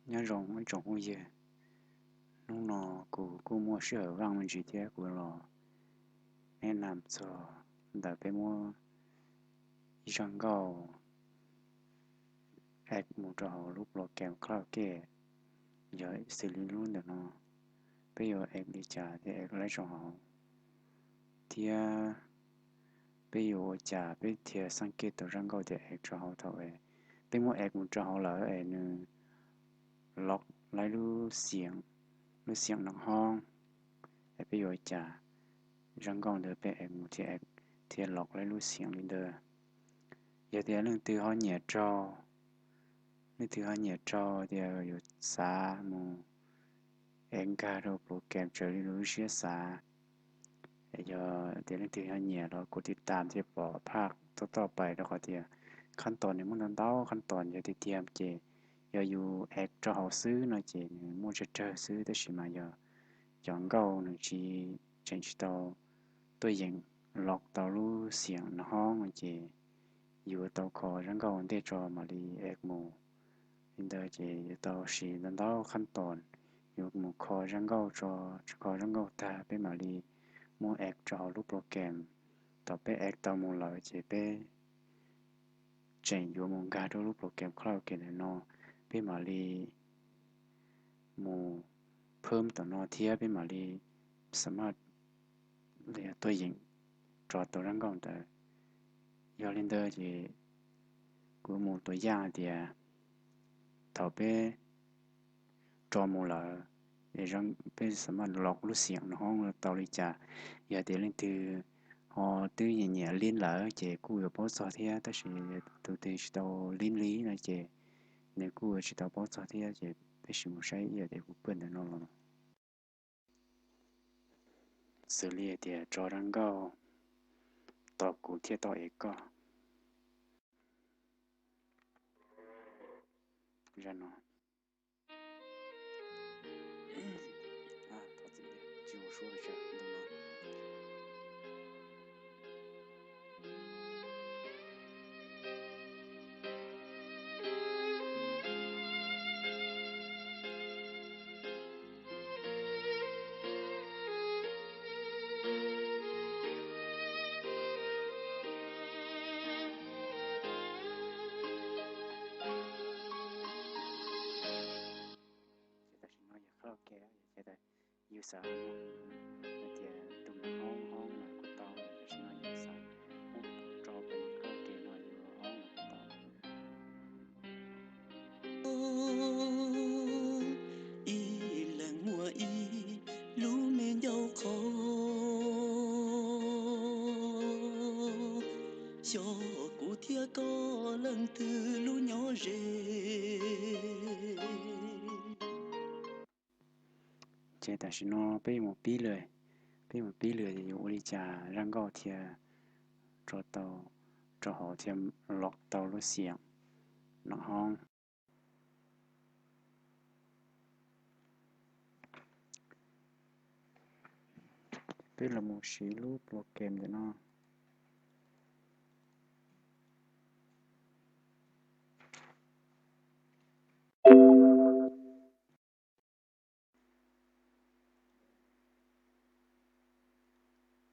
Nyob zoo ib tsoom phooj ywg, hnub no kuv kuj muaj sij hawm vaj me ntsis thiab kuv los neb nam txog ntawm peb muab ib zaj nkauj add mus rau hauv lub program Cloud Cake, yog xws li lub ntawm no, peb yuav add li cas thiab add laib rau hauv, thiab peb yuav ua cas peb thiaj xaj kej tau zaj nkauj tias add rau hauv thaum peb muab add mus rau hauv lawm es nws lock laib lub xeem, lub xeem noo hoob, es peb yuav ua cas zaj nkauj ntawd peb add mus thiaj, thiaj lock laib lub xeem li ntawd. Yog tias leej twg ho nyiam rau, leej twg ho nyiam rau tias yuav xav mus add nkag rau program raws li lub siab xav, yog tias leej twg ho nyiam los kuv tiv tam thiaj pom phaj toj toj pais rau qhov tias khab toos nws muaj ntau ntau khab toos yog tiag tiag ces yog yus add rau hauv xwb no ces nws muaj tsawg tsawg xwb, tab sis mas yog cov nkauj nws tsis, tseem tsis tau tuaj yeem lock tau lub xeem noo hoob no ces yuav tau kho zaj nkauj ua ntej tso mam li add mus. Li ntawd ces yuav tau siv ntau ntau khab toos, yuav mus kho zaj nkauj tso, kho zaj nkauj tag peb mam li muab add rau hauv lub program. Thaum peb add tau mus lawm ces peb tseem yuav mus nkag rau lub program Cloud Cake ntawm no, peb mam li mus phwm tom no thiab peb mam li xav maj tuaj yeem tso tau zaj nkauj ntawd. Yog li ntawd ces kuv mus tua yaj hais tias thaum peb tso mus lawm, peb xav maj lock lub xeem noo hoob tau li cas. Yog tias leej twg ho twb nyiam nyiam lib lawm ces kuj yuav paub txog thiab, tab sis tus twg tsis tau lib li no ces nws kuj yuav tsis tau paub txog thiab. Ces peb sim mus saib ib yam tias kuv paj ntawm no los, xws li hais tias tso zaj nkauj tos kuv thiaj tau ev koj. Zaj no, thov txim, tsis ua suab pes tsawg ntu no. Ces tam sim no yog khaub ke, yus xav hais tias tus me hoob hoob no kuj tau, tam sim no yus xav muab tso pem khaub ke no yus hoob no kuj tau. Ib leeg muaj ib lub me ncauj qhov, xyov kuv thiab koj leej twg lub nyob ze. Ces tam sim no peb yuav mus pib lawm, peb mus pib lawm yuav ua li cas zaj nkauj thiaj tso tau, rau hauv thiaj lock tau lub xeem noo hoob. Peb los mus siv lub program ntawm no.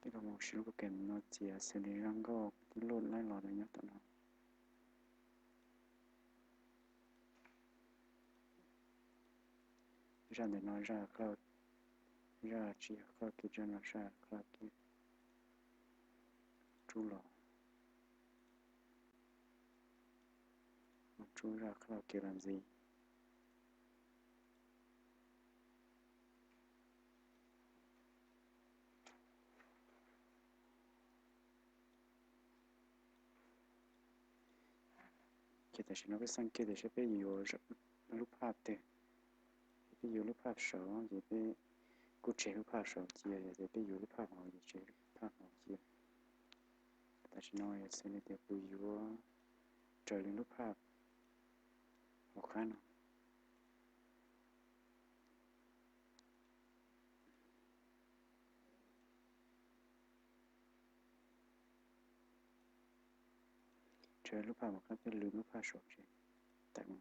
Peb los mus siv lub program no txiav xws li zaj nkauj kuv twb load laib los nyob tom no. Zaj ntawm no zaj, zaj tsis yog khaub ke, zaj no zaj khaub ke. Rub los, rub zaj khaub ke los ntxiv. Ces tam sim no peb xaj ke tias saib peb yuav lub phaj twg. Peb yuav lub phaj saud ces peb kuj tseg lub phaj saud cia, yog tias peb yuav lub phaj hauv ces tseg lub phaj hauv cia. Tam sim no yog xws li tias kuv yuav raws li lub phaj hauv qab no. Raws lub phaj hauv qab, peb lwv lub phaj saud tseg. Tam no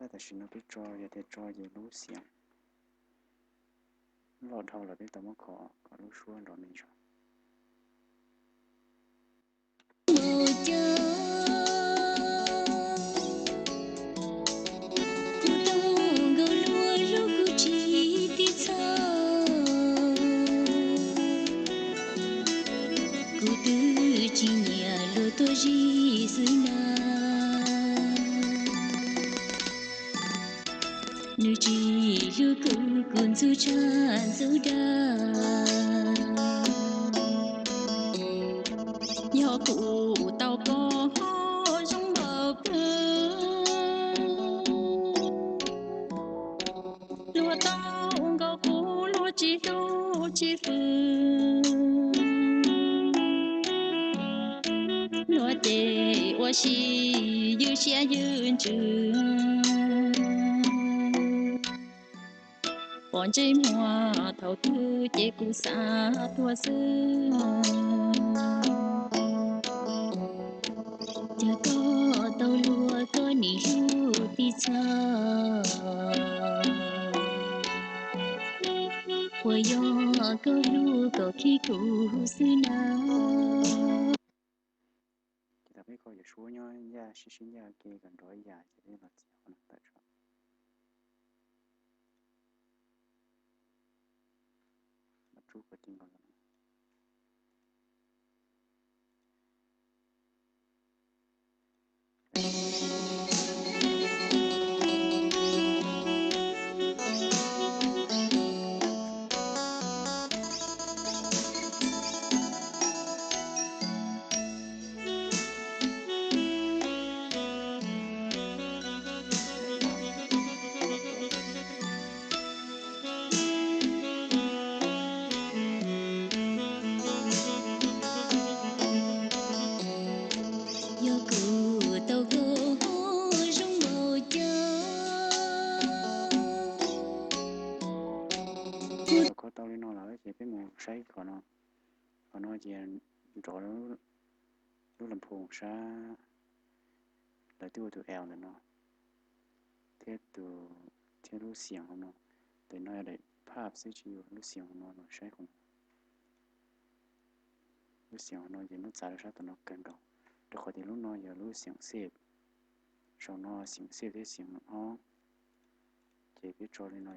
Tam sim no peb tso, yog tias tso ces lub xiam loj dhau lawm peb tau muab kho kom lub suab nrov me zog. Kuv tau nkaus luag hlub kuv tsis txhob, kuv twb tsis nyiam luag tuaj zij xwb na. Nws tsis hlub kuv, kuv ntxub tshaj ntxub dag. Yog kuv tau koj ho zoo npaum kawg, luag tau nkaus kuv luag tsis hlub tsis fwm, luag ces ua si ywj siab ywj ntsws. Pom ntsej muag thaum twg ces kuv xav tuag xwb. Cas koj tau luag koj nim hlub tib txha, puas yog koj hlub kom khib kuv xwb na. Ces thaum peb kho yawm suab nyob ncaj sib sib ncaj ua ke kom nrov ib yam ces peb los txiav qhov no tawm tso. Los rub kom ti nkaus no. Yog kuv tau koj zoo npaum cas. Thaum kho tau li no lawm ces peb mus saib qhov no. Qhov no ces nrov lub las phoos sab, lawv twb ua tus L ntawm no thiab tus, thiab lub xiam hauv no. Ntawm no yog daim phaj xwb tsis yog lub xiam hauv no, los saib qhov no. Lub xiam hauv no ces muab txav rau sab tom no kawg nkaus, rau qhov tias lub no yog lub xiam xej, saum no xiam xej thiab xiam ob. Ces peb tso li no.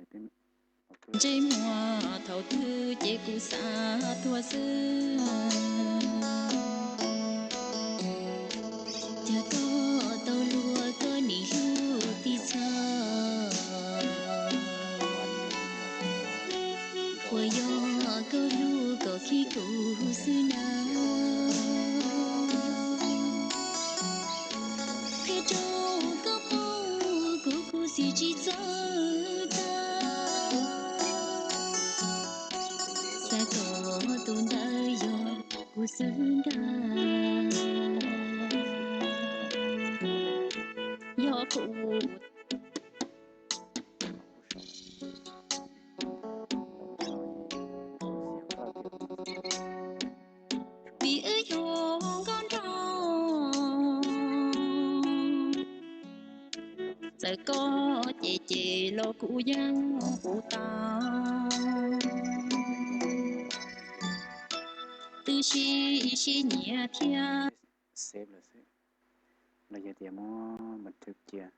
Ntsej muag thaum twg ces kuv xav tuag xwb. Cas koj tau luag koj nim hlub tib txha, puas yog koj hlub kom khib kuv xwb na. Qhia rau koj paub kuv khuv xim tsis txawj tag, xav kom tus ntawd yog kuv xwb ntag. Yog kuv vim wb yug nkauj nraug, txawm koj cem cem los kuv yeej puv tau. Twb sib sib nyiam thiab. Save lawm xwb, los yog tias muab mus thwb cia.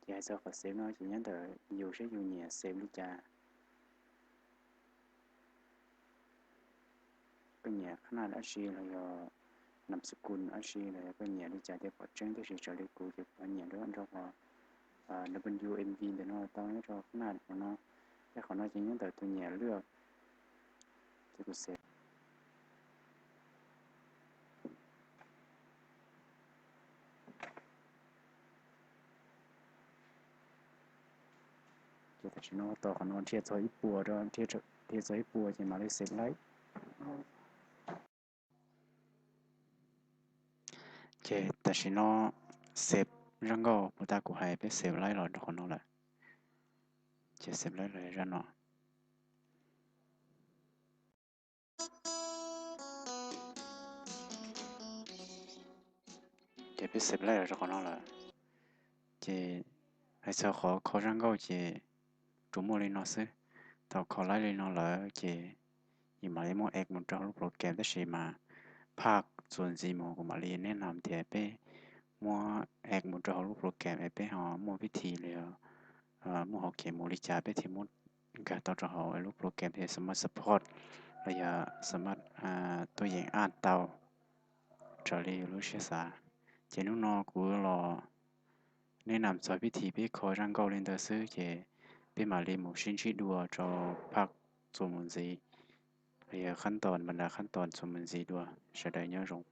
Ces hais txog qhov save no ces nyob ntawm yus saib yus nyiam save li cas. Koj nyiam qhab naj dab tsi los yog nam xu kun dab tsi los yog koj nyiam li cas thiab pom tseeb, tab sis raws li kuv ces kuv nyiam lub nrog qhov W M V ntawm no tau nyob rau qhab naj hauv no, thiab qhov no ces nyob ntawm tus nyiam lwaj. Ces kuv save. Ces tam sim no tos qhov no dhia txog ib puas, dhia txog ib puas ces mam li save laib. Ces tam sim no save zaj nkauj puas tas kuv hais peb save laib los rau qhov no lawm. Ces save laib los zaj no. Ces peb save laib los rau qhov no lawm. Ces hais txog qhov kho zaj nkauj ces tsuas muaj li no xwb. Thaum kho laib li no lawm ces yus mam li muab add mus rau hauv lub program, tab sis mas phaj txuas ntxiv mus kuv mam li neb nam tias peb muab add mus rau hauv lub program es peb ho muaj vib thi li, muaj hauv kev mus li cas peb thiaj muab nkag tau rau hauv lub program tias Smart Support los yog Smart Tuaj Yeem Aj tau raws li yus lub siab xav. Ces hnub no kuv los neb nam txog vib thi peb kho zaj nkauj li ntawd xwb ces peb mam li mus sib ntsib dua rau phaj txuas mus ntxiv los yog qhab ntos, npa nra qhab ntos txuas mus ntxiv dua. Sawv daws nyob zoo.